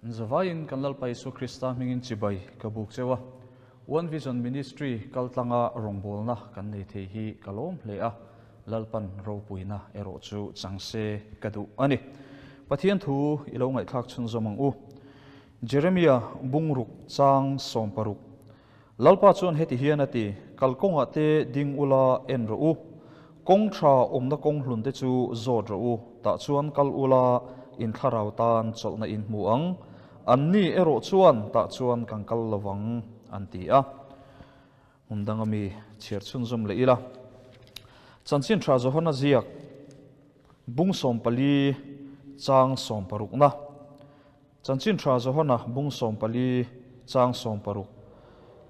Zavaiin kan Lalpa Isua Krista hmingin chibai ka buk cheu a, One Vision Ministry kaltlanga rawngbawlna kan nei thei hi ka lawm hle a, Lalpan ropuina erawh chu chang se ka duh a ni. Pathian thu i lo ngaihthlak chhunzawm ang u. Jeremia bungruk chang 16. Lalpa chuan heti hian a ti, Kalkawngah te ding ula en rawh u, kawng tha awmna kawng hlun te chu zawt rawh u, tah chuan kal ula in thlarau tan chawlhna in hmu ang, anni erawh chuan tah chuan kan kal lo vang, an ti a. Hmun danga mi chhiar chhunzawm leh ila. Chanchin tha Johana ziak bung 14 chang 60na. Chanchin tha Johana bung 14 chang 60.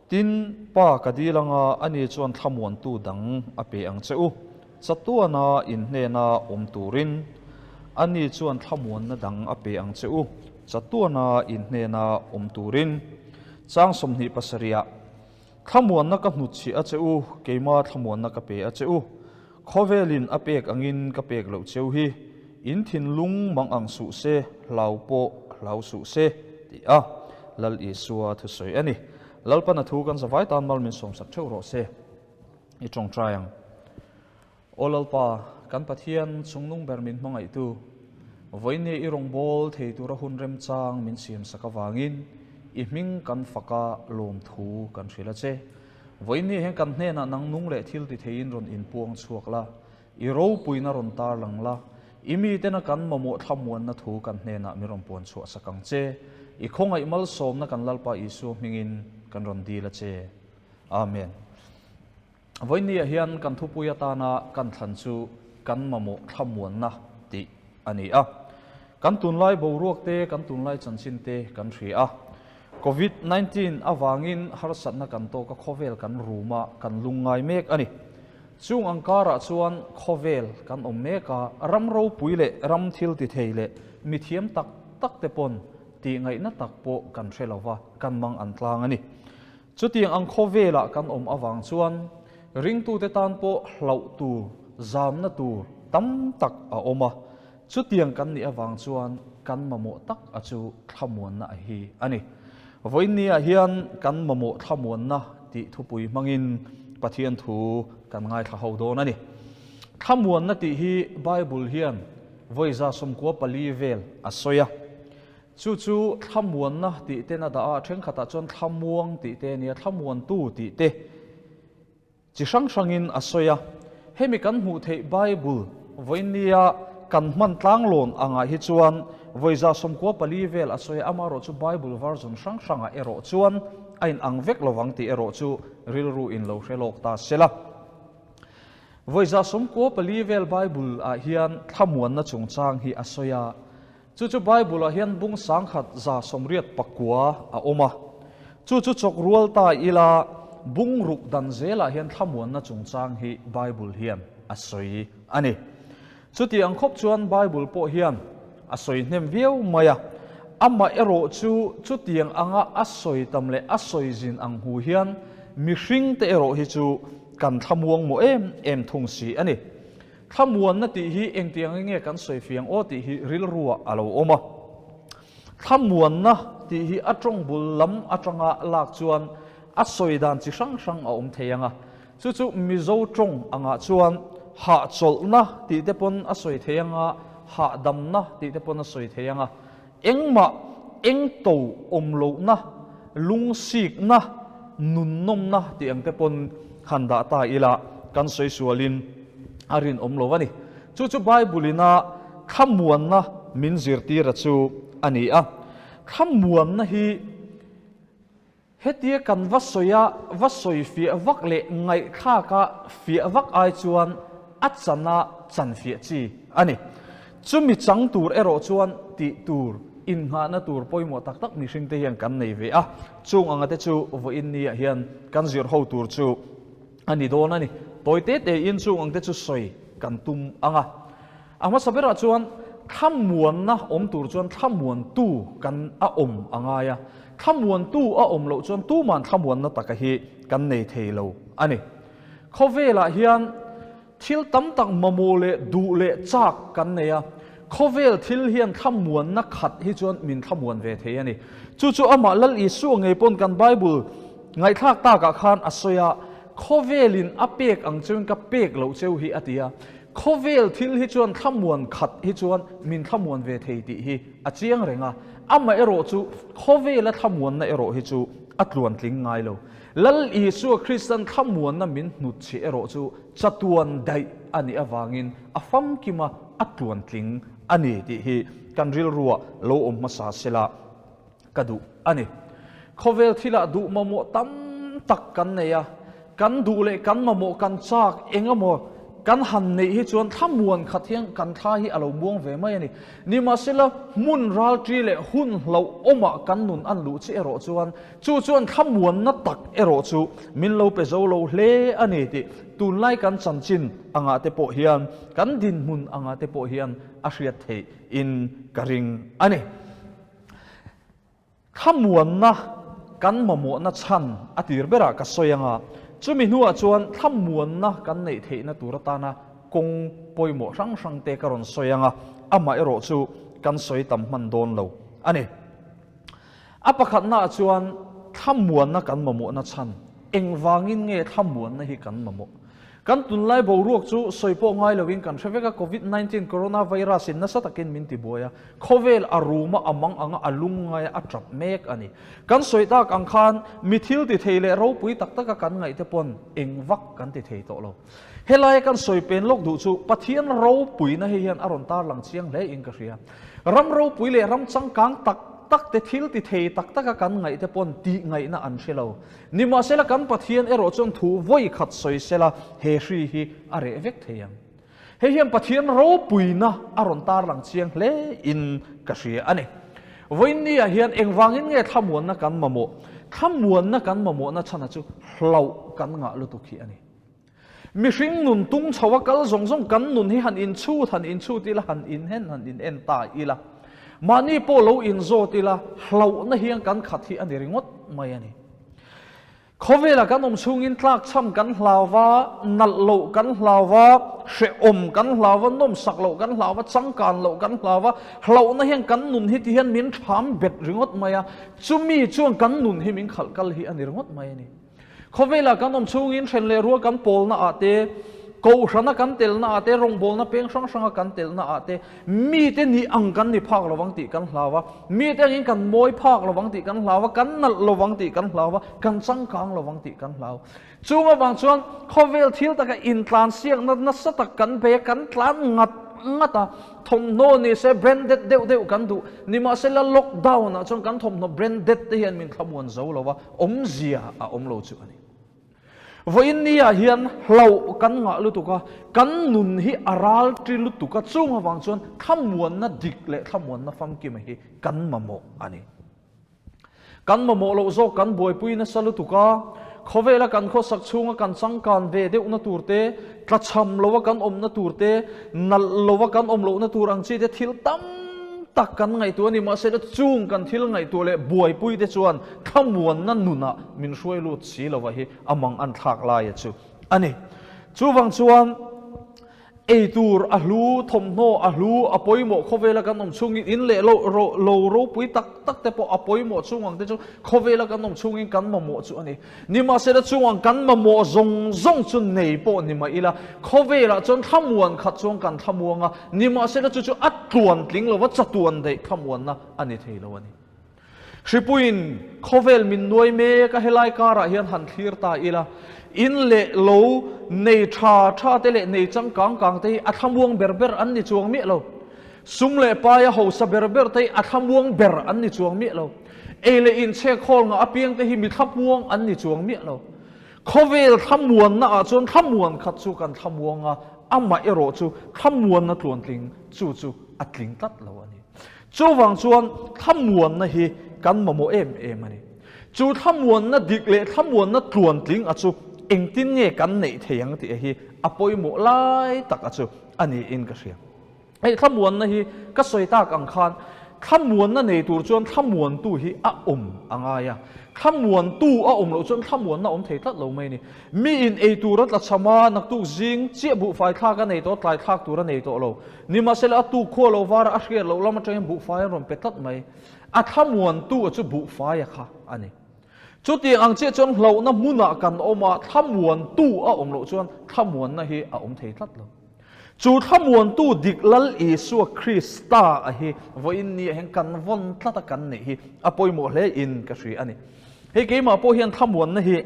Tin, Pa ka dil anga ani chuan thlamuantu dang a pe ang che u. Chatuana in hnena awm turin ani chuan thlamuanna dang a pe ang che u. Chatuana in hnena awm turin. Chang 27ah, Thlamuanna ka hnutchhiah a che u, keima thlamuanna ka pe a che u. Khawvelin a pek angin ka pek loh cheu hi, in thinlung mang ang suh se, hlau pawh hlau suh se, tih a Lal Isua thusawi a ni. Lalpana thu kan zavai tan mal min sawmsak theuh rawh se. I tawngtai ang. Aw Lalpa, kan Pathian chungnung ber min hmangaihtu, vawiin i rawngbâwl thei tura hun remchang min siamsak avangin i hming kan faka lawmthu kan hrilh a che. Vawiin hian kan hnenah nang nung leh thil ti theiin rawn inpuang chhuak la, i ropuina rawn tarlang la, i mitena kan mamawh thlamuanna thu kan hnenah min rawn puan chhuah sak ang che. I khawngaih malsawmna kan Lalpa Isua hmingin kan rawn dil a che. Amen. Vawiinniah hian kan thupui atana kan thlan chu kan mamawh thlamuanna tih a ni a. Kan tunlai boruak te, kan tunlai chanchin te kan hria a. Covid 19 avangin harsatna kan tawk a, khawvel kan rum a, kan lungngai mek a ni. Chung ang karah chuan khawvel kan awm mek a, ram ropui leh ram thil ti thei leh mithiam tak tak te pawn tihngaihna tak pawh kan hre lova, kan mang an tlang a ni. Chutiang ang khawvelah kan awm avang chuan ringtute tan pawh hlauh tur, zamna tur tam tak a awm a. Chutiang kan nih avang chuan kan mamawh tak a chu thlamuanna a hi a ni. Vawiinniah hian kan mamawh thlamuanna tih thupui hmangin Pathian thu kan ngaithla ho dawn a ni. Thlamuanna tih hi Bible hian vawi 94 vel a sawi a. Chu chu thlamuanna tih ten a dah a, thenkhatah chuan thlamuang tih te a nia, thlamuantu tih te chi hrang hrangin a sawi a. Hemi kan hmuh theih Bible vawinia kan hman tlanglawn angah hi chuan vawi 94 vel a sawi a, amaherawh chu Bible version hrang hrangah erawh chuan a inang vek lovang tih erawh chu rilru in lo hre lawk ta se la. Vawi 94 vel Bible ah hian thlamuanna chungchang hi a sawi a. Chu chu Bible-ah hian bung 1189 a awm a. Chu chu chawk rual ta ila bung ruk dan zelah hian thlamuanna chungchang hi Bible hian a sawi a ni. Chuti ang khawp chuan Bible pawh hian a sawi hnem viau mai a. Amah erawh chu chutiang anga a sawi tam leh a sawi zin ang hu hian mihringte erawh hi chu kan thlamuang mawh em em thung si a ni. Thlamuanna tih hi engtiang nge kan sawi fiang aw tih hi rilruah a lo awm a. Thlamuanna tih hi a tawng bul lam atanga lak chuan a sawi dan chi hrang hrang a awm thei ang a. Chu chu Mizo tawng angah chuan hahchawlhna tih te pawn a sawi thei ang a, hahdamna tih te pawn a sawi thei ang a. Engmah engto awm lohna, lungsikna, nunnawmna tih ang te pawn han dah ta ila kan sawi sualin a rinawm lo a ni. Chu chu Bible-ina thlamuanna min zirtira chu a ni a. Thlamuanna hi Hetia kan va sawi a, va sawi fiah vak leh ngaihthlak a fiah vak ai chuan a chan a chan fiah chi a ni. Chumi chang tur erawh chuan tih tur, innghahna tur pawimawh tak tak mihringte hian kan nei ve a, chung anga te chu vawiin niah hian kan zir ho tur chu a ni dawn a ni. Tawi te tein chung ang te chu sawi kan tum ang a. A hmasa berah chuan thlamuanna awm tur chuan thlamuantu kan a awm a ngai a, thlamuantu a awm loh chuan tuman thlamuanna taka hi kan nei thei lo a ni. Khawvelah hian thil tam tak mamawh leh duh leh chak kan nei a, Khawvel thil hian thlamuanna khat hi chuan min thlamuan ve thei a ni. Chu chu amah Lal Isua ngei pawn kan Bible ngaihthlak takah khan a sawi a, Khawvelin a pek ang cheuin ka pek loh cheu hi a ti a. Khawvel thil hi chuan thlamuan khat hi chuan min thlamuan ve thei tih hi a chiang reng a, amaherawh chu khawvela thlamuanna erawh hi chu a tluantling ngai lo. Lal Isua Kristan thlamuanna min hnutchhi erawh chu chatuan daih a nih avangin a famkima a tluantling a ni tih hi kan rilruah lo awm hmasa sela ka duh a ni. Khawvel thilah duh mamawh tam tak kan nei a, kan duh leh kan mamawh kan chak eng emaw kan han neih hi chuan thlamuan khat hian kan thla hi a lo muang ve mai a ni. Nimahsela hmun ralṭi leh hun hlauhawmah kan nun an luh chi erawh chuan Chu chuan thlamuanna tak erawh chu min lo pe zo lo hle a ni tih tunlai kan chanchin angah te pawh hian, kan dinhmun angah te pawh hian a hriat theih in ka ring a ni. Thlamuanna kan mamawhna chhan a tir berah ka sawi anga, chumi hnuah chuan thlamuanna kan neih theihna tur atana kawng pawimawh hrang hrang te ka rawn sawi anga, amah erawh chu kan sawi tam hman dawn lo a ni. A pakhatnaah chuan thlamuanna kan mamawhna chhan engvangin nge thlamuanna hi kan mamawh? Kan tunlai boruak chu sawi pawh ngai loin kan hre vek a, Covid 19 coronavirus in nasa takin min tibuai a, khawvel a rum a, a mang ang a, a lung ngai a, a tap mek a ni. Kan sawi tak ang khan mi thil ti thei leh ropui tak taka kan ngaih te pawn eng vak kan ti thei tawh lo. Helaia kan sawi pen lawk duh chu Pathian ropuina hei hian a rawn tarlang chiang hle in ka hria. Ram ropui leh ram changkang tak tak te thil ti thei tak taka kan ngaih te pawn tih ngaihna an hre lo. Nimahsela kan Pathian erawh chuan thu vawi khat sawi sela he hri hi a reh vek thei ang. Hei hian Pathian ropuina a rawn tarlang chiang hle in ka hria a ni. Vawiinni ah hian engvangin nge thlamuanna kan mamawh? Thlamuanna kan mamawhna chhana chu hlauh kan ngah lutuk hi a ni. Mihring nun tung chho a kal zawng zawng kan nun hi han inchhut han inchhut ila, han inhen han inen ta ila, mahni pawh lo inzawt ila, hlauhna hian kan khat hi a ni ringawt mai a ni. Khawvelah kan awm chhungin tlakchham kan hlau va, nalh loh kan hlau va, hrehawm kan hlau va, nawmsak loh kan hlau va, changkan loh kan hlau va, hlauhna hian kan nun hi ti hian min ṭham bet ringawt mai a, chumi chuan kan nun hi min khalh kal hi a ni ringawt mai a ni. Khawvelah kan awm chhungin hren leh rual kan pawlna ah te, kohhrana kan telna ah te, rawngbawlna peng hrang hranga kan telna ah te, mite nih ang kan ni phak lovang tih kan hlau a, mite angin kan mawi phak lovang tih kan hlau a, kan nalh lovang tih kan hlau a, kan changkang lovang tih kan hlau. Chung avang chuan khawvel thil taka intlansiakna nasa tak kan bei a, kan tlan ngat ngat a, thawmhnaw ni se branded deuh deuh kan duh. Nimahsela lockdown ah chuan kan thawmhnaw branded te hian min thlamuan zo lo a, Awmzia a awm lo chu a ni. Vawiin ni-ah hian hlauh kan ngah lutuk a, kan nun hi a ral ṭi lutuk a, chung avang chuan thlamuanna dik leh thlamuanna famkima hi kan mamawh a ni. Kan mamawh loh zawk kan buaipui nasa lutuk a, khawvela kan khawsak chhunga kan changkan ve deuhna tur te, tlachham loa kan awmna tur te, nalh loa kan awm lohna tur ang chi te thil tam tak kan ngaihtuah a ni. Mahse chung kan thil ngaihtuah leh buaipui te chuan thlamuanna nunah min hruai lut si lova hi a mang an thlak laia chu a ni. Chuvang chuan ei tur a hlu, thawmhnaw a hlu, a pawimawh khawvela kan awm chhungin in leh lo lo ropui tak tak te pawh a pawimawh chung ang te chu khawvela kan awm chhungin kan mamawh chu a ni. Nimahsela chungah kan mamawh zawng zawng chu nei pawh ni mah ila, khawvelah chuan thlamuan khat chuan kan thlamuang a, nimahsela chu chu a tluan tling lova chatuan daih thlamuanna a ni thei lo a ni. Hripuiin khawvel min nuai mek a, helai karah hian han thlir ta ila, in leh lo nei tha tha te leh nei changkang kang te hi a thlamuang ber ber an ni chuang miah lo. Sum leh paia hausa ber ber te hi a thlamuang ber an ni chuang miah lo. Ei leh inchhek hawl ngah apiang te hi mi thlamuang an ni chuang miah lo. Khawvel thlamuanna ah chuan thlamuan khat chu kan thlamuang a, amah erawh chu thlamuanna tluantling chu chu a tling tlat lo a ni. Chuvang chuan thlamuanna hi kan mamawh em em a ni. Chu thlamuanna dik leh thlamuanna tluantling a chu engtin nge kan neih thei ang tih hi a pawimawh lai tak a chu a niin ka hria. Hei thlamuanna hi ka sawi tak ang khan Thlamuanna nei tur chuan thlamuantu hi a awm a ngai a, thlamuantu a awm loh chuan thlamuanna a awm thei tlat lo mai a ni. Mi in ei tur a tla cham a, naktuk zing chiah buhfai thlak a nei tawh, tlai thlak tur a nei tawh lo. Nimahsela a tuk khua lo var a, a hriat loh lam atangin buhfai an rawn pe tlat mai. A thlamuantu a chu buhfai a kha a ni. Chutiang ang chiah chuan hlauhna hmunah kan awm a, thlamuantu a awm loh chuan thlamuanna hi a awm thei tlat lo. Chu thlamuantu dik Lal Isua Krista a hi vawiin ni ah hian kan vawn tlat a kan neih hi a pawimawh hle in ka hria a ni. Hei keimah pawh hian thlamuanna hi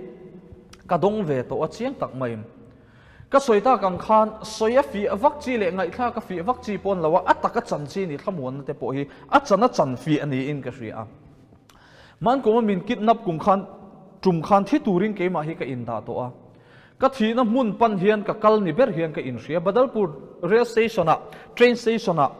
ka dawng ve tawh a chiang tak mai. Ka sawi tak ang khan sawi a fiah vak chi leh ngaihthlak a fiah vak chi pawn lo a, a taka chan chi ni thlamuanna te pawh hi a chan a chan fiah niin ka hria a. Hmankum a min kidnap kum khan tum khan thi turin keimah hi ka indah tawh a. Ka thihna hmun pan hian ka kal ni ber hian ka inhria. Badalpur rail station ah, train station ah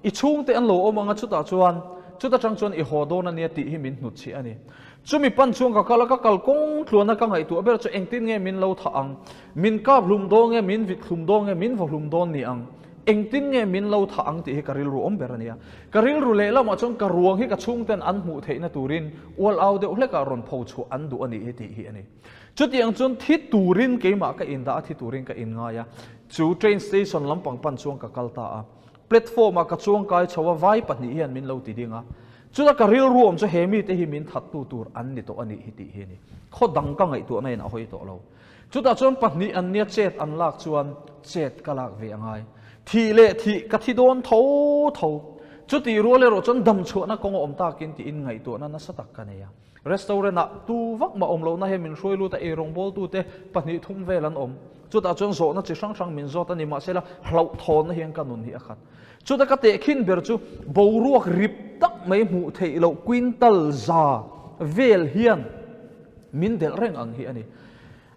i chhungte an lo awm ang a, chutah chuan chuta tang chuan i haw dawn a nia tih hi min hnutchhiah a ni. Chumi pan chuan ka kal a, ka kal kawng tluana ka ngaihtuah ber chu engtin nge min lo thah ang, min kap hlum dawn nge, min vit hlum dawn nge, min vaw hlum dawn ni ang, engtin nge min lo thah ang tih hi ka rilru awm ber a nia. Ka rilru lehlamah chuan ka ruang hi ka chhungten an hmuh theihna turin ual au deuh hlekah rawn pho chhuah an duh a nih hi tih hi a ni. Chutiang chuan thi turin keimah ka indah a, thi turin ka inngai a. Chu train station lampang pan chuan ka kal ta a. Platform ah ka chuang kai chho a, vai pahnih hian min lo ti ding a. Chuta ka rilru awm chu he mite hi min thattu tur an ni tawh a nih hi tih hi a ni. Khaw dang ka ngaihtuahna in a hawi tawh lo. Chutah chuan pahnih an nia chet an lak chuan chet ka lak ve a ngai. Thih leh thih ka thi dawn tho tho. Chutih rual erawh chuan damchhuahna kawng a awm takin tiin ngaihtuahna nasa tak ka nei a. Restaurant ah tu vak mah awm lohna hian min hruai lut a, eirawng bawltute pahnih thum vel an awm. Chutah chuan zawhna chi hrang hrang min zawt a ni, mahsela hlauhthawnna hian ka nun hi a khat. Chuta ka tehkhin ber chu boruak rip tak mai hmuh theih loh quintal za vel hian min delh reng ang hi a ni.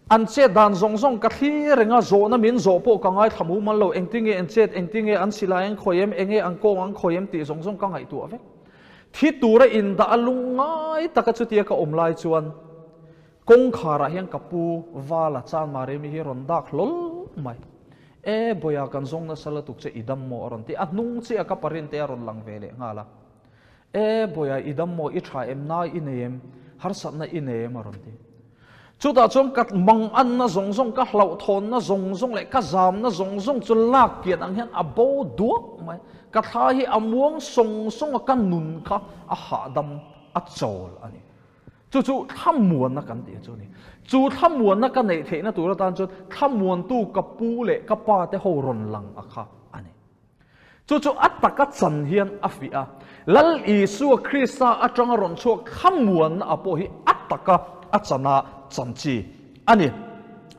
An chet dan zawng zawng ka thlir reng a, zawhna min zawh pawh ka ngaithla mumal lo, engtinge an chet, engtinge an silai an khawi em, enge an kawng an khawi em tih zawng zawng ka ngaihtuah vek. Thi tura indah a lung ngai taka chutia ka awm lai chuan kawngkharah hian ka pu Vala Chanmaremi hi rawn dak hlawl mai. E Bawia kan zawng nasa lutuk che i dam maw a rawn ti a, hnung chiah ka parinte a rawn lang ve leh nghal a. E Bawia i dam maw i tha em nai i nei em harsatna i nei em a rawn ti. Chutah chuan ka manganna zawng zawng, ka hlauhthawnna zawng zawng leh ka zamna zawng zawng chu lak kian ang hian a bo duak mai. Ka thla hi a muang sawng sawng a, ka nun kha a hahdam, a chawl a ni. Chu chu thlamuanna kan tih chu a ni. Chu thlamuanna ka neih theihna tur atan chuan thlamuantu ka pu leh ka pa te ho rawn lang a kha a ni. Chu chu a taka chan hian a fiah a. Lal Isua Krista atanga rawn chhuak thlamuanna a pawh hi a taka a chana chan chi a ni.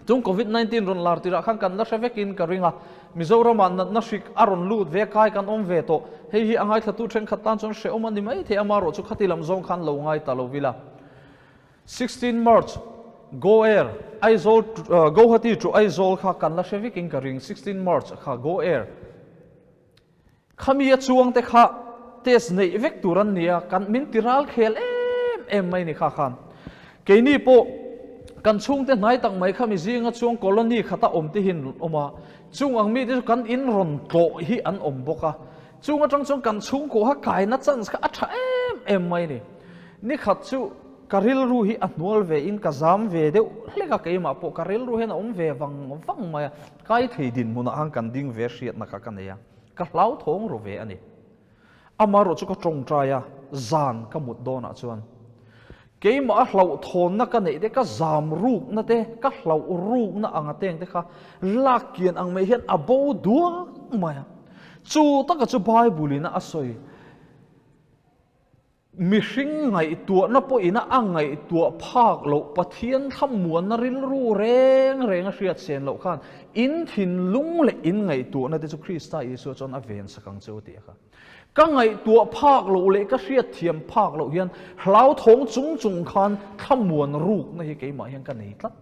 Chung Covid 19 rawn lar tirah khan kan la hre vekin ka ring a, Mizoramah natna hrik a rawn lut ve kai kan awm ve tawh. Hei hi a ngaithlatu thenkhat tan chuan hrehawm a ni mai thei a, amaherawh chu khati lam zawng khan lo ngai ta lo ila. 16 March, Go Air, Aizawl, Guwahati to Aizawl kha kan la hre vekin ka ring, 16 March kha Go Air. Khami a chuang te kha test neih vek tur an nia, kan min ti ral khel em em mai ni kha khan. Keini pawh kan chhungte hnai tak mai khami zinga chuang colony khata awm te hian awm a, chung ang mite chu kan in rawn tlawh hi an awm bawk a, chung atang chuan kan chhungkaw kha kaina chance kha a tha em em mai ni. Ni khat chu ka rilru hi a hnual ve in ka zam ve deuh hlek a, keimah pawh ka rilru hian a awm ve vang vang mai a, kai thei dinhmunah khan kan ding ve hriatna kha ka nei a, ka hlauthawng ru ve a ni. Amaherawh chu ka tawngtai a, zan ka mut dawnah chuan keimah a hlauhthawnna ka neih te, ka zam rukna te, ka hlauh rukna anga teng te kha lak kian ang mai hian a bo duak mai a. Chu taka chu Bible in a sawi. Mihring ngaihtuahna pawhin a ngaihtuah phak loh Pathian thlamuanna rilru reng reng a hriat sen loh khan in thinlung leh in ngaihtuahna te chu Krista Isua chuan a ven sak ang che u tih a kha. Ka ngaihtuah phak loh leh ka hriatthiam phak loh hian hlauthawng chung chung khan thlamuan rukna hi keimah hian ka nei tlat.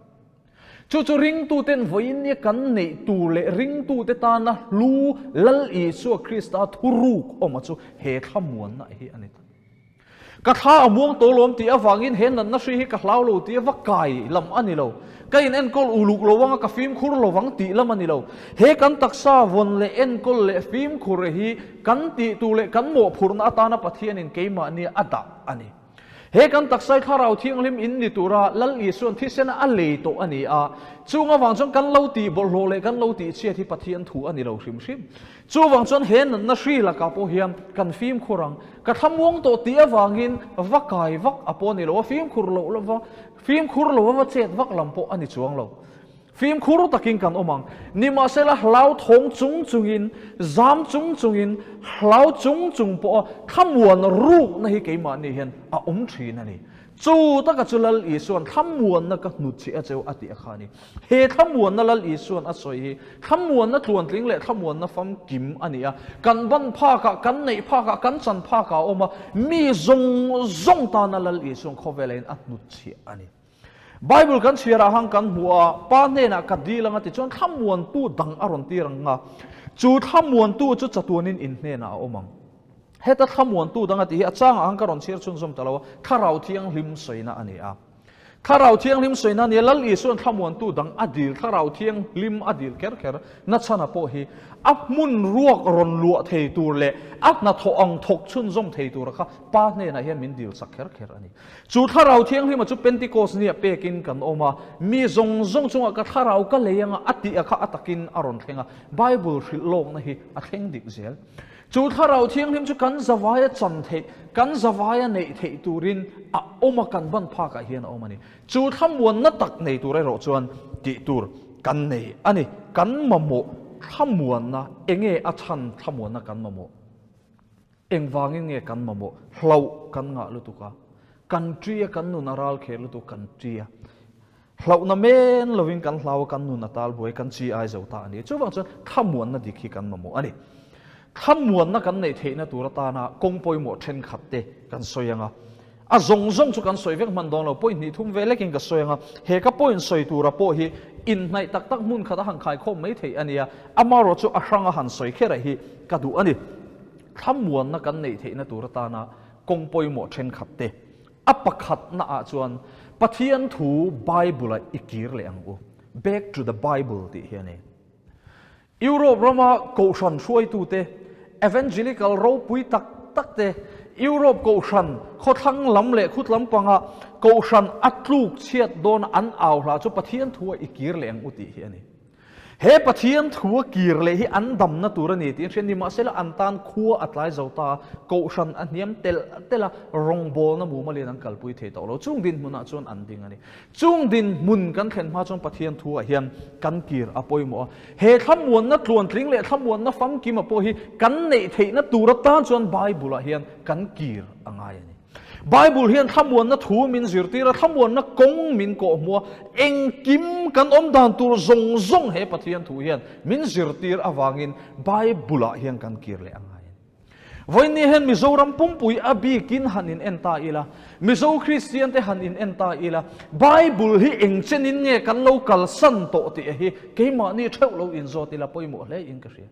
Chu chu ringtuten vawiin nia kan neih tur leh ringtute tana hlu Lal Isua Krista thuruk awma chu he thlamuanna hi a ni ta. Ka thla a muang tawh lawm tih avangin he natna hri hi ka hlau lo tih a va kai lam a ni lo. Ka in enkawl uluk lo anga ka fimkhur lo vang tih lam a ni lo. He kan taksa vawn leh enkawl leh fimkhur hi kan tih tur leh kan mawhphurhna atana Pathianin keimahni a dah a ni. He kan taksai Thlarau Thianghlim in ni tura Lal Isuan thisen a lei tawh a ni a, chung avang chuan kan lo tih bawlhhlawh leh kan lo tih chhiat hi Pathian thu a ni lo hrim hrim. Chuvang chuan he natna hri lakah pawh hian kan fimkhur ang. Ka thlamuang tawh tih avangin va kai vak a pawh a ni lo a, fimkhur loh lova fimkhur lo a va chet vak lam pawh a ni chuang lo. Fimkhur takin kan awm ang. Nimahsela hlauthawng chung chungin, zam chung chungin, hlau chung chung pawha thlamuan rukna hi keimahni hian a awm thin a ni. Chu taka chu Lal Isuan thlamuanna ka hnut chih a cheu a tih a kha a ni. He thlamuanna Lal Isuan a sawi hi thlamuanna tluantling leh thlamuanna famkim a ni a. Kan ban phakah, kan neih phakah, kan chan phakah a awm a, mi zawng zawng tana Lal Isuan khawvelain a hnut chhiah a ni. Bible kan chhiarah han kan hmu a, Pa hnenah ka dil anga tichuan thlamuantu dang a rawn tir ang a, chu thlamuantu chu chatuanin in hnenah a awm ang. Heta thlamuantu dang a tih hi a changah han ka rawn chhiar chhunzawm ta lo a, Thlarau Thianghlim sawina a ni a. Thlarau Thianghlim sawina a ni a, Lal Isuan thlamuantu dang a dil, Thlarau Thianghlim a dil kher kher nachhana pawh hi a hmun ruak rawn luah thei tur leh a hnathawh ang thawk chhunzawm thei tura kha Pa hnenah hian min dil chak kher kher a ni. Chu Thlarau Thianghlima chu Pentecost nia pekin kan awm a, mi zawng zawng chungah ka thlarau ka lei anga a tih a kha a takin a rawn thleng a, Bible hrilh lawkna hi a thleng dik zel. Chu Thlarau Thianghlim chu kan zavaia chan theih, kan zavaia neih theih turin a awm a, kan ban phakah hian a awm a ni. Chu thlamuanna tak nei tur erawh chuan tih tur kan nei a ni. Kan mamawh thlamuanna, enge a chhan thlamuanna kan mamawh? Engvangin nge kan mamawh hlauh kan ngah lutuk a, kan ṭi a, kan nun a ral kher lutuk kan ṭi a, hlauhna men lovin kan hlau a, kan nun a tal buai, kan chi ai zo ta a ni. Chuvang chuan thlamuanna dik hi kan mamawh a ni. Thlamuanna kan neih theihna tur atana kawng pawimawh thenkhat te kan sawi ang a, a zawng zawng chu kan sawi vek hman dawn lo, point hnih thum ve lekin ka sawi ang a, he ka point sawi tura pawh hi inhnaih tak tak hmun khat a han khaikhawm mai theih a nia, amaherawhchu chu a hranga han sawi kher hi ka duh a ni. Thlamuanna kan neih theihna tur atana kawng pawimawh thenkhat te a pakhatna ah chuan Pathian thu Bible ah i kir leh ang u, Back to the Bible tih hi a ni. Europe rama kohhran hruaitute, Evangelical ropui tak tak te, Europe kohhran khawthlang lam leh khut lampanga kohhran a tluk chhiat dawn an au hla chu Pathian thu ah i kir leh ang u tih hi a ni. He Pathian thu a kir leh hi an damna tur a ni tiin hriat ni mahsela an tan khua a tlai zo ta a, kohhran a hniam telh telh a, rawngbawlna mumalin an kalpui thei tawh lo. Chung dinhmunah chuan an ding a ni. Chung dinhmun kan thlen hma chuan Pathian thu ah hian kan kir a pawimawh a. He thlamuanna tluantling leh thlamuanna famkima pawh hi kan neih theihna tur atan chuan Bible ah hian kan kir a ngai a ni. Bible hian thlamuanna thu min zirtir a, thlamuanna kawng min kawhhmuh a, engkim kan awm dan tur zawng zawng he Pathian thu hian min zirtir avangin Bible ah hian kan kir leh a ngai a ni. Vawiin ni hian Mizoram pumpui a bikin han in en ta ila, Mizo Kristian te han in en ta ila, Bible hi eng chenin nge kan lo kalsan tawh tih hi keimahni theuh lo inzawt ila pawimawh hle in ka hria.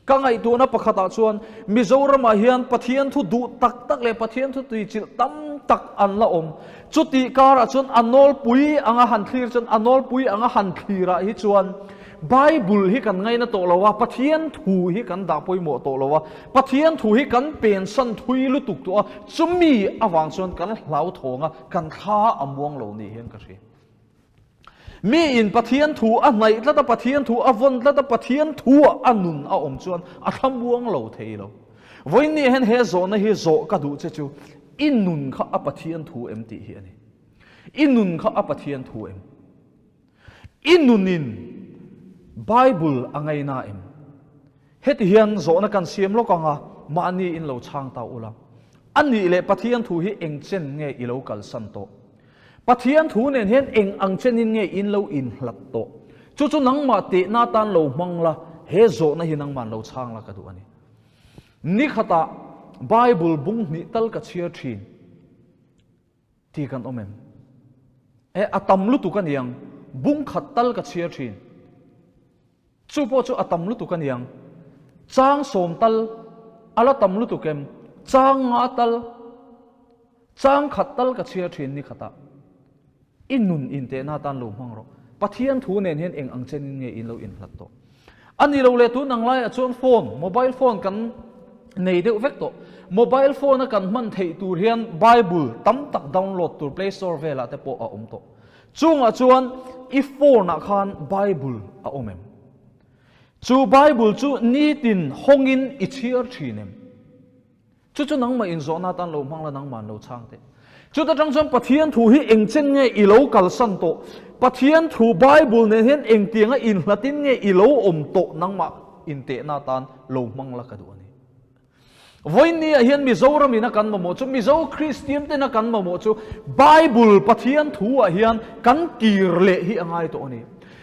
Ka ngaihtuahna pakhatah chuan Mizoramah hian Pathian thu duh tak tak leh Pathian thu tuichilh tam tak an la awm. Chutih karah chuan a nawlpui anga han thlir chuan a nawlpui anga han thlirah hi chuan Bible hi kan ngaina tawh lo a, Pathian thu hi kan dah pawimawh tawh lo a, Pathian thu hi kan pensan thui lutuk tawh a, chumi avang chuan kan hlauthawng a, kan thla a muang lo ni hian ka hria. Mi in Pathian thu a hnaih tlat a, Pathian thu a vawn tlat a, Pathian thu ah a nun a awm chuan a thlamuang lo thei lo. Vawiin ni hian he zawhna hi zawh ka duh che chu, i nun kha a Pathian thu em tih hi a ni. I nun kha a Pathian thu em? I nunin Bible a ngaina em? Heti hian zawhna kan siam lawk ang a, mahni in lo chhang ta ula. A nih leh Pathian thu hi eng chen nge i lo kalsan tawh? Pathian thu nen hian eng ang chenin nge in lo inhlat tawh? Chu chu nangmah tehna atan lo hmang la, he zawhna hi nangmah lo chhang la ka duh a ni. Ni khatah Bible bung hnih tal ka chhiar thin ti kan awm em? E, a tam lutuk a niang, bung khat tal ka chhiar thin. Chu pawh chu a tam lutuk a niang. Chang sawm tal a la tam lutuk em? Chang nga tal? Chang khat tal ka chhiar thin ni khatah i nun intehna atan lo hmang rawh. Pathian thu nen hian eng ang chenin nge in lo inhlat tawh? A ni lo leh tun ang laiah chuan phone, mobile phone kan nei deuh vek tawh. Mobile phone a kan hman theih tur hian Bible tam tak download tur Play Store velah te pawh a awm tawh. Chungah chuan i phone ah khan Bible a awm em? Chu Bible chu nitin hawngin i chhiar thin em? Chu chu nangmah inzawhna atan lo hmang la, nangmah an lo chhang teh. Chuta tang chuan Pathian thu hi eng chen nge i lo kalsan tawh? Pathian thu Bible nen hian engtianga inhlatin nge i lo awm tawh nangmah intehna atan lo hmang la ka duh a ni. Vawiinniah hian Mizoram ina kan mamawh chu, Mizo Kristian tena kan mamawh chu Bible Pathian thu ah hian kan kir leh hi a ngai tawh a ni.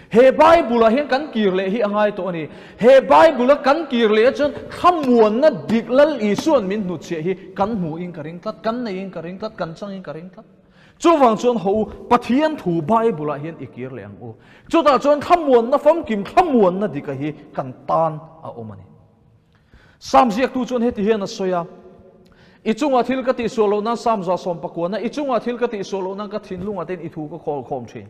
He Bible-ah hian kan kir leh hi a ngai tawh a ni. He Bible-a kan kir leh chuan thlamuanna dik Lal Isua'n min hnutchhiah hi kan hmuhin ka ring tlat, kan neihin ka ring tlat, kan changin ka ring tlat. Chuvang chuan haw u, Pathian thu Bible-ah hian i kir leh ang u. Chutah chuan thlamuanna famkim, thlamuanna dika hi kan tan a awm a ni. Psalm ziaktu chuan heti hian a sawi a, I chungah thil ka tihsual loh nan Psalm 119, I chungah thil ka tihsual loh nan ka thinlungah ten i thu ka khawl khawm thin.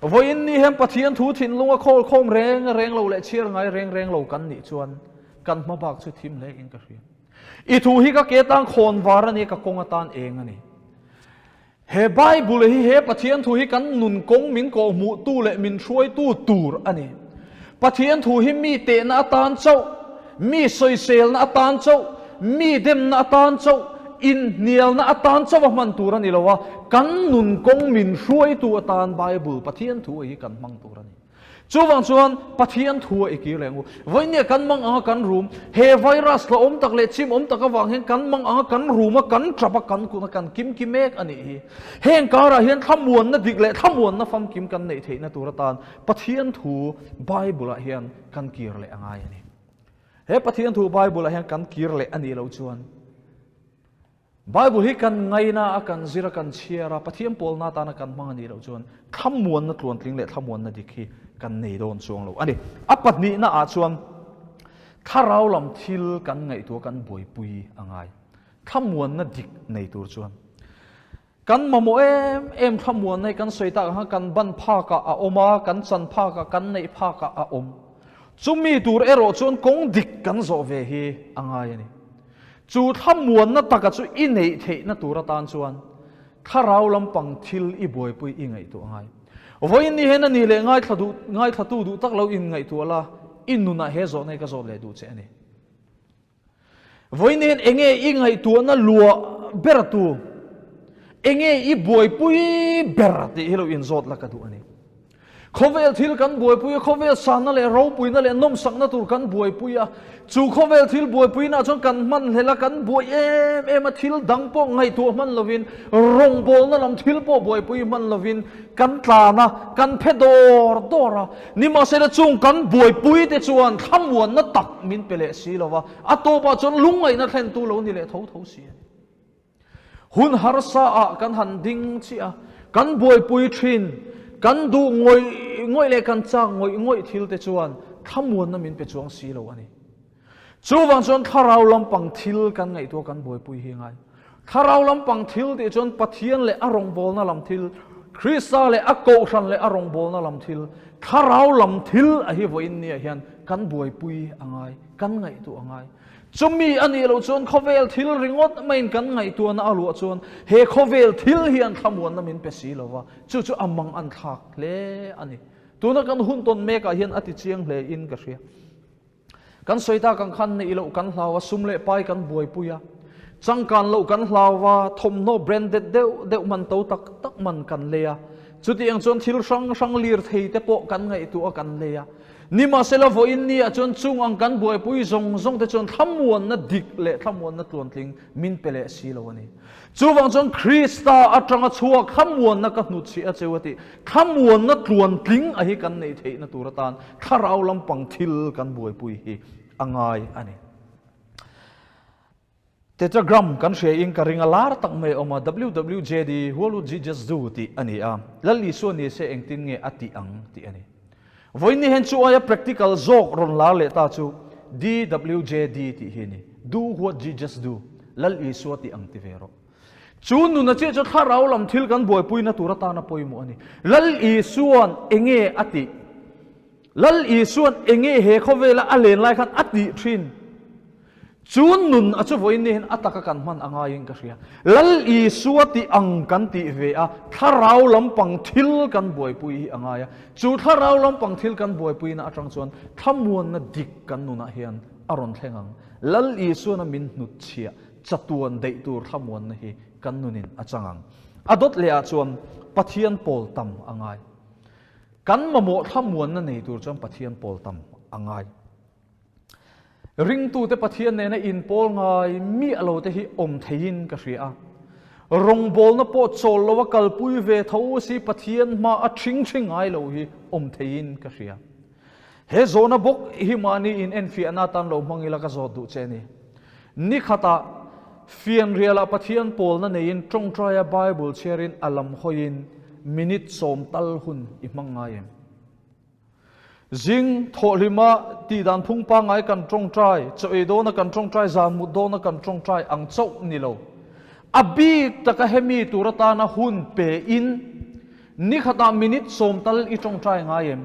Vawiin ni hian Pathian thu thinlunga khawl khawm reng reng lo leh chhiar ngai reng reng lo kan nih chuan kan hma bak chu thim hle in ka hria. I thu hi ka ke tan khawn var a ni, ka kawng atan eng a ni. He Bible hi, he Pathian thu hi kan nun kawng min kawhhmuhtu leh min hruaitu tur a ni. Pathian thu hi mi tehna atan chauh, mi sawiselna atan chauh, mi demna atan chauh, inhnialna atan chauh a hman tur a ni lo a, kan nun kawng min hruaitu atan Bible, Pathian thu hi kan hmang tur a ni. Chuvang chuan Pathian thu a i kir leh ang u. Vawinia kan mang anga kan rum, he virus la awm tak leh chim awm tak avang hian kan mang anga kan rum a, kan tap a, kan kun a, kan kim ki mek a nih hi. Heng karah hian thlamuanna dik leh thlamuanna famkim kan neih theihna tur atan Pathian thu Bible-ah hian kan kir leh a ngai a ni. He Pathian thu Bible-ah hian kan kir leh a nih loh chuan Bible hi kan ngaina a, kan zir a, kan chhiar a, Pathian pawlna atana kan hmang a nih loh chuan thlamuanna tluantling leh thlamuanna dik hi kan nei dawn chuang lo a ni. A pahnihna ah chuan thlarau lam thil kan ngaihtuah kan buaipui a ngai. Thlamuanna dik nei tur chuan kan mamawh em em thlamuanna hi kan sawi tak ang khan kan ban phakah a awm a, kan chan phakah, kan neih phakah a awm. Chumi tur erawh chuan kawng dik kan zawh ve hi a ngai a ni. Chu thlamuanna taka chu i neih theihna tur atan chuan thlarau lampang thil i buaipui i ngaihtuah ngai. Vawiin ni hian a ni leh ngaithla duh ngaithlatu duh tak lo inngaihtuah la, i nunah he zawhna hi ka zawt leh duh che a ni. Vawiin ni hian enge i ngaihtuahna luah ber tu, enge i buaipui ber tih hi lo inzawt la ka duh a ni. Khawvel thil kan buaipui a, khawvel sanna leh ropuina leh nawmsakna tur kan buaipui a. Chu khawvel thil buaipuinaah chuan kan hman hlel a, kan buai em em a, thil dang pawh ngaihtuah hman lovin, rawngbawlna lam thil pawh buaipui hman lovin kan tlan a, kan phe dawr dawr a. Nimahsela chung kan buaipui te chuan thlamuanna tak min pe leh si lo va, a tawpah chuan lungngaihna thlentu lo ni leh tho tho si a ni. Hun harsa ah kan han ding chiah a, kan buaipui thin, kan duh ngawih ngawih leh kan chak ngawih ngawih thil te chuan thlamuanna min pe chuang si lo a ni. Chuvang chuan thlarau lampang thil kan ngaihtuah kan buaipui hi ngai. Thlarau lampang thil tih chuan Pathian leh a rawngbawlna lam thil, Krista leh a kohhran leh a rawngbawlna lam thil, thlarau lam thil a hi vawiin niah hian kan buaipui a ngai, kan ngaihtuah a ngai. Chumi a nih loh chuan khawvel thil ringawt maiin kan ngaihtuahna a luah chuan he khawvel thil hian thlamuanna min pe si lo va, chu chu a mang an thlak hle a ni. Tuna kan hun tawn mekah hian a ti chiang hle in ka hria. Kan sawi tak ang khan neih loh kan hlau a, sum leh pai kan buaipui a, changkan loh kan hlau va, thawmhnaw branded deuh deuh man to tak tak man kan lei a, chutiang chuan thil hrang hrang lirthei te pawh kan ngaihtuah a kan lei a. Nimahsela vawiin ni ah chuan chung ang kan buaipui zawng zawng te chuan thlamuanna dik leh thlamuanna tluantling min pe leh si lo a ni. Chuvang chuan Krista atanga chhuak thlamuanna ka hnutchhih a cheu a tih, thlamuanna tluantling a hi kan neih theihna tur atan thlarau lampang thil kan buaipui hi a ngai a ni. Tetragram kan hria in ka ring a lar tak mai a awm a, WWJD, What would Jesus do? tih a ni a, Lal Isua ni se engtin nge a tih ang tih a ni. Vawiin ni hian chu aia practical zawk rawn lar leh ta chu DWJD tih hi a ni, Do what Jesus do, Lal Isua tih ang ti ve rawh. Chu nuna chiah chu thlarau lam thil kan buaipuina tur atana pawimawh a ni. Lal Isua'n enge a tih? Lal Isua'n enge he khawvela a len lai khan a tih thin? Chu nun a chu vawiin ni hian a taka kan hman a ngaiin ka hria. Lal Isua tih ang kan tih ve a, thlarau lampang thil kan buaipui hi a ngai a. Chu thlarau lampang thil kan buaipuina atang chuan thlamuanna dik kan nunah hian a rawn thleng ang. Lal Isuana min hnutchhiah chatuan daih tur thlamuanna hi kan nunin a chang ang. A dawt lehah chuan Pathian pawl tam a ngai. Kan mamawh thlamuanna nei tur chuan Pathian pawl tam a ngai. Ringtute Pathian nena inpawl ngai miah lo te hi awm theiin ka hria a. Rawngbawlna pawh chawl lo a kalpui ve tho si Pathian hma a thing thing ngai lo hi awm theiin ka hria. He zawhna bawk hi mahni in enfiahna atan lo hmang ila ka zawt duh che a ni. Ni khatah fianrialah Pathian pawlna neiin tawngtaia Bible chhiarin a lam hawiin minute sawm tal hun i hmang ngai em? Zing thawhhlima tihdan phung pangngai kan tawngtai, chaw ei dawna kan tawngtai, zan mut dawna kan tawngtai ang chauh ni lo. A bik taka hemi tur atana hun pe in ni khatah minute sawm tal i tawngtai ngai em?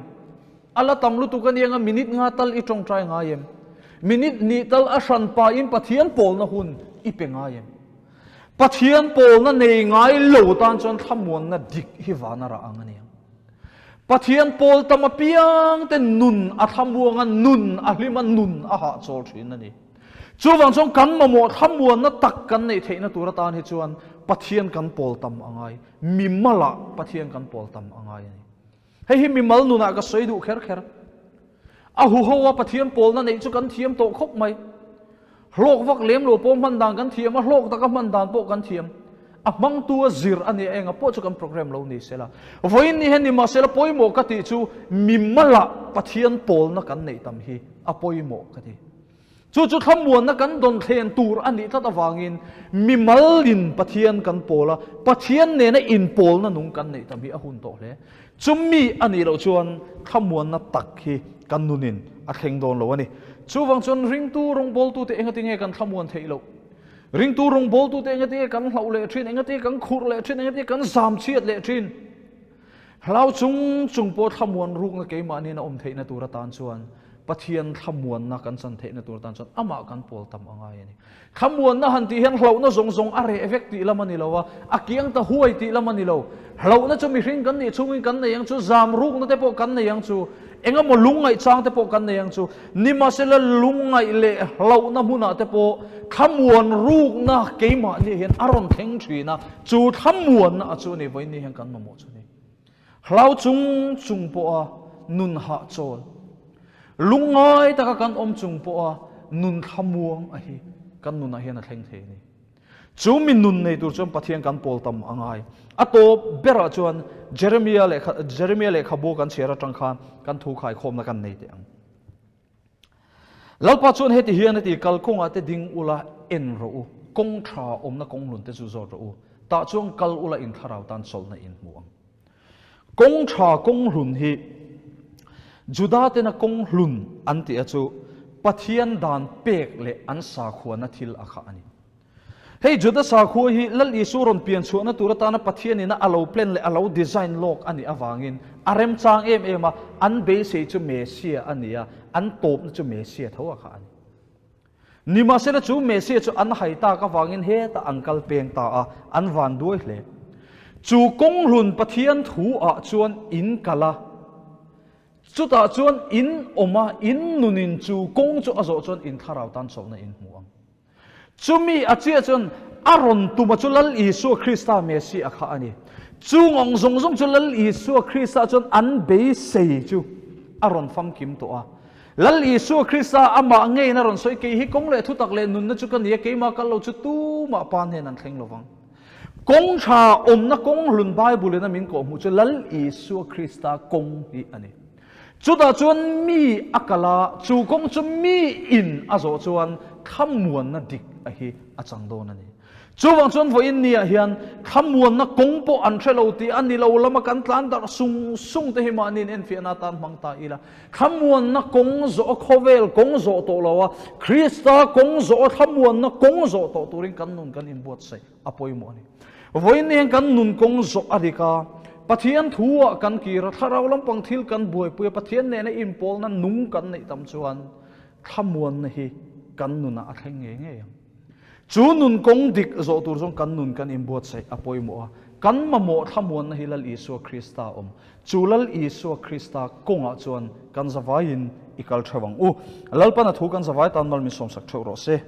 A la tam lutuk a niang a, minute nga tal i tawngtai ngai em? Minute hnih tal a hran pahin Pathian pawlna hun i pe ngai em? Pathian pawlna nei ngai lo tan chuan thlamuanna dik hi van a rah ang a niang. Pathian pawl tam apiang te nun a thlamuang a, nun a hlim a, nun a hahchawl thin a ni. Chuvang chuan kan mamawh thlamuanna tak kan neih theihna tur atan hi chuan Pathian kan pawl tam a ngai, mimalah Pathian kan pawl tam a ngai a ni. Hei hi mimal nunah ka sawi duh kher kher. A huho a Pathian pawlna neih chu kan thiam tawh khawp mai. Hlawk vak lem lo pawh hman dan kan thiam a, hlawk taka hman dan pawh kan thiam. A hmangtu a zir a nia enga pawh chu kan program lo ni sela. Vawiin ni hian nimahsela pawimawh ka tih chu mimalah Pathian pawlna kan neih tam hi a pawimawh ka ti. Chu chu thlamuanna kan dawn thlen tur a nih tlat avangin mimalin Pathian kan pawl a, Pathian nena inpawlna nung kan neih tam hi a hun tawh hle. Chumi a nih loh chuan thlamuanna tak hi kan nunin a thleng dawn lo a ni. Chuvang chuan ringtu rawngbawltute engatinge kan thlamuan theih loh? Ringtu rawngbawltute engatinge kan hlauh leh thin? Engatinge kan khurh leh thin? Engatinge kan zam chhiat leh thin? Hlau chung chung pawh thlamuan rukna keimahniin a awm theihna tur atan chuan Pathian thlamuanna kan chan theihna tur atan chuan amah kan pawl tam a ngai a ni. Thlamuanna han tih hian hlauhna zawng zawng a reh vek tih lam a ni lo a, a kiang ta huai tih lam a ni lo. Hlauhna chu mihring kan nih chhungin kan nei ang chu, zam rukna te pawh kan nei ang chu, engemaw lungngaih chang te pawh kan nei ang chu. Nimahsela lungngaih leh hlauhna hmunah te pawh thlamuan rukna keimahni hian a rawn thleng thin a, chu thlamuanna a chu a ni, vawiin ni hian kan mamawh chu a ni. Hlau chung chung pawha nun hahchawl, lungngai taka kan awm chung pawha nun thlamuang a hi kan nunah hian a thleng thei a ni. Chu mi nun nei tur chuan Pathian kan pawl tam a ngai. A tawp berah chuan Jeremia lehkha Jeremia lehkhabu kan chhiar atang khan kan thu khaikhawmna kan nei teh ang. Lalpa chuan heti hian a ti, Kal kawngah te ding ula en rawh u, kawng tha awmna kawng hlun te chu zawt rawh u, tah chuan kal ula in thlarau tan chawlhna in hmu ang. Kawng tha kawng hlun hi Juda tena kawng hlun an tih a chu Pathian dan pek leh an sakhuana thil a khah a ni. Hei Juda sakhua hi Lal Isu rawn pian chhuahna tur atana Pathian ina a lo plan leh a lo design lawk a nih avangin a remchang em em a, an beisei chu Messiah a ni a, an tawpna chu Messiah tho a khah a ni. Nimahsela chu Messiah chu an hai tak avangin hetah an kal peng ta a, an van duai hle. Chu kawnghlun Pathian thu ah chuan in kal a, chutah chuan in awm a, in nunin chu kawng chu a zawh chuan in thlarau tan chawlhna in hmu ang. Chumi a chiah chuan a rawn tuma chu Lal Isua Krista Messiah kha a ni. Chung ang zawng zawng chu Lal Isua Krista chuan an beisei chu a rawn famkim tawh a. Lal Isua Krista amah ngeiin a rawn sawi, Kei hi kawng leh thutak leh nunna chu ka ni a, keimah kal lo chu tumah Pa hnen an thleng lovang. Kawng tha awmna kawng hlun Bible in a min kawhhmuh chu Lal Isua Krista kawng hi a ni. Chutah chuan mi a kal a, chu kawng chu mi in a zawh chuan thlamuanna dik a hi a chang dawn a ni. Chuvang chuan vawiin ni ah hian Thlamuanna kawng pawh an hre lo tih a ni lo lama kan tlan darh sung sung te hi mahniin enfiahna atan hmang ta ila. Thlamuanna kawng zawh a khawvel kawng zawh tawh lo a, Krista kawng zawh a thlamuanna kawng zawh tawh turin kan nun kan inbuatsaih a pawimawh a ni. Vawiin hian kan nun kawng zawh a dik a, Pathian thu ah kan kir a, thlarau lampang thil kan buaipui a, Pathian nena inpawlna nung kan neih tam chuan thlamuanna hi kan nunah a thleng ngei ngei ang. Chu nun kawng dik zawh tur chuan kan nun kan inbuatsaih a pawimawh a, kan mamawh thlamuanna hi Lal Isua Krista a awm. Chu Lal Isua Krista kawngah chuan kan zavaiin i kal theuh ang u. Lalpan a thu kan zavai tan mal min sawmsak theuh rawh se.